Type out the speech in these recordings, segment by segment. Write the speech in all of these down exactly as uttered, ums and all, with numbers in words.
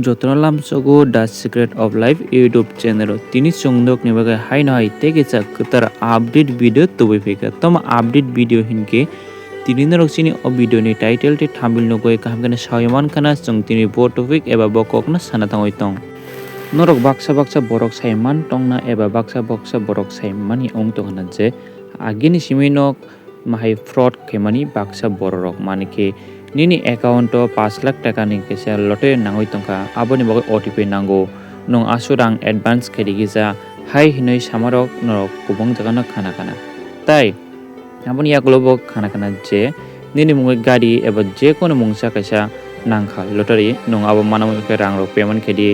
Jotono lamsogo The Secret of Life YouTube channel o. Tini chwng nokni bagwi haino hai tei kisa kwtal update video tubui phikha. Tamo update video hinkhe tini norok chini o video ni title tei thumbnail nugwi kaham khe sawi mankha na chwng tini bo topic eba bo kokno sana tangwi tong. Norok baksa baksa borok sai man tongna eba baksa baksa borok sai mani wng tongna je agini simi nok mahai fraud khaimani baksa bororok, mani khe nini account o pash lakh taka ni kaisa lottery nangwi tongkha, aboni bagwi O T P nango, nwng aswk rang advance khaidi kisa hai hinwi samarok norok kubung jagano khana khana. Tai aboni yakulo bo khana khana je nini mungwi gari eba je kono mungsa kaisa nangkha lottery, nwng abo manwi khe rangrok payment khaidi.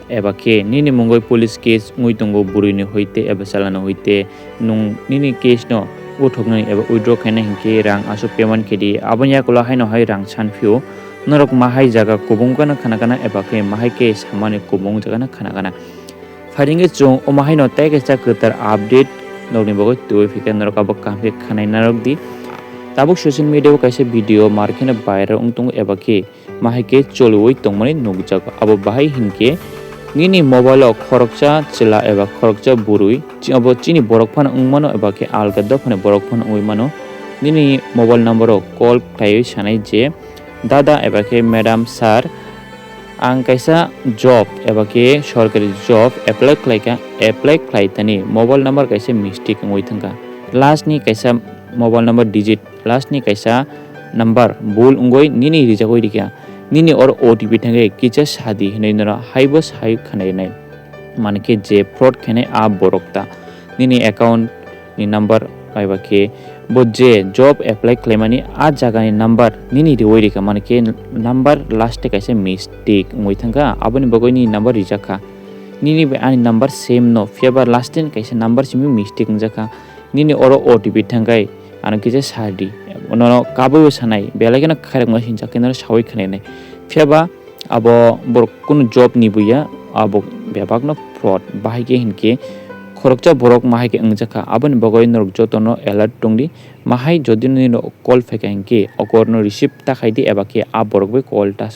Eba khe nini mungwi police case wngwi tongo, bwrwini hoite eba chalani hoite nwng nini case no uthoknai eba withdraw khainai hinkhe rang aswk payment khe di, aboni yakulo haino hai rang san phio norok ma hai jaga kubung gana khana gana eba khe ma hai khe samani kubung jagano khana gana. Phaidi hinkhe chwng omo haino tei kaisa kwtal update nokni bagwi tubui phikhe norok abo kaham khe khwnai narwk di. Tabuk social media o kaisa video mar kheno viral wng tongo eba khe ma hai khe choliui tongmani nukjago. Abo bahai hinkhe nini mobile o khoroksa chwla eba khoroksa bwrwi, chi-, abo chini borok phano wng mano eba khe alga dophani borok phano wngwi mano. Nini mobile number o call khlaiwi sanai je, "Dada eba khe madam, sir, ang kaisa job eba khe sorkari job apply khlaikha, apply khlai thani mobile number kaisa mistake wngwi thangkha, last ni kaisa mobile number digit, last ni kaisa number bul wngwi nini rijagwi rikha, nini oro O T P thangwi kisa sadi," hinwi norok haibo sai khwnai nai. Mani khe je fraud khainai a borok ta nini account ni number eba khe bo je job apply khlaimani a jaga ni number nini riwi rikha, mani khe number last e kaisa mistake wngwi thangkha, aboni bagwi nini number rijak kha. Nini bai ani number same no, phiya ba last e kaisa number simi mistake wngjak kha. Nini oro O T P thangkhai ano kisa sa di. Nono kabui bo sanai, belai kheno khairokma sincha khe nono saui khwnainai. Phiya ba abo borok kunu job ni buya, abo bebak no fraud. Bahai khe hinkhe khoroksa borok ma hai khe wngjak kha. Aboni bagwi norok jotono alert tong di. Ma hai jodi nini call phaikha hinkhe okor no receive ta khai di, eba khe a borok bai call ta,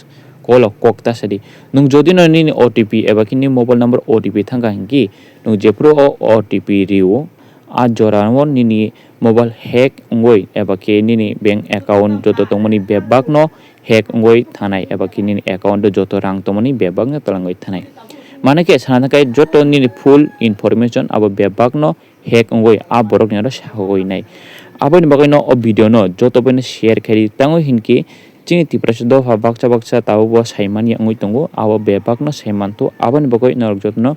call o kok ta sa di. Nwng jodi no nini O T P eba khe nini mobile number O T P thangkha hinkhe nwng jephuru o O T P rio, a jora o nini mobile hack wngwi eba khe nini bank account joto tongmani bebak no hack wngwi thanai eba khe nini account o joto rang tongmani bebak no twlangwi thanai. Mane khe sana thangkhai joto nini full information abo bebak no hack wngwi a borok ni oro sagwi nai. Aboni bagwi no o video no joto bai no share khai di, tango hinkhe chini Tiprasa dopha baksa baksa tabuk bo sai manya wngwi tongo, abo bebak no sai mantho. Aboni bagwi norok joto no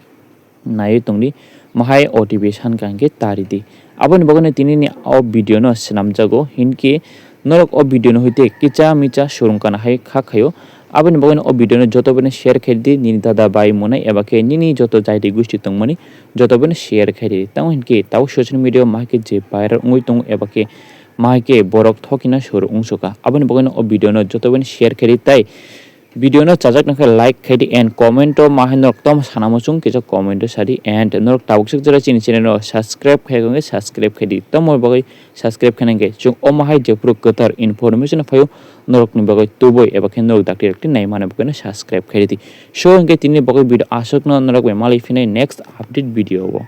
naiwi tongdi, mahai O T P sankha hinkhe tari di. Aboni bagwino tini ni o video no swnamjago, hinkhe norok o video no hoite kicha micha surung kana hai kha khaio. Aboni bagwino o video no joto bai no share khai di, nini dada bai mwnai eba khe nini joto jaiti gusti tongmani joto bai no share khai di. Tamo hinkhe tabuk social media o mahai khe je viral wngwi tongo eba khe mahai khe borok thokina sur wngsuka. Aboni bagwino o video no joto bai no share khai di, tai video no chajak nokhe like khai di and comment o ma hai norok tamo sana muchung kisa comment o sa di and norok tabuk swk jora chini channel no subscribe khai khe subscribe khai di, tamo bagwi subscribe khai nangkhe chwng omo hai jephuru kwthar information phaio norok ni bagwi tubui eba khe norok dakti dakti nai mano bagwi no subscribe khai di. So hinkhe tini bagwi video aswk no, norok bai malai phinai next update video o.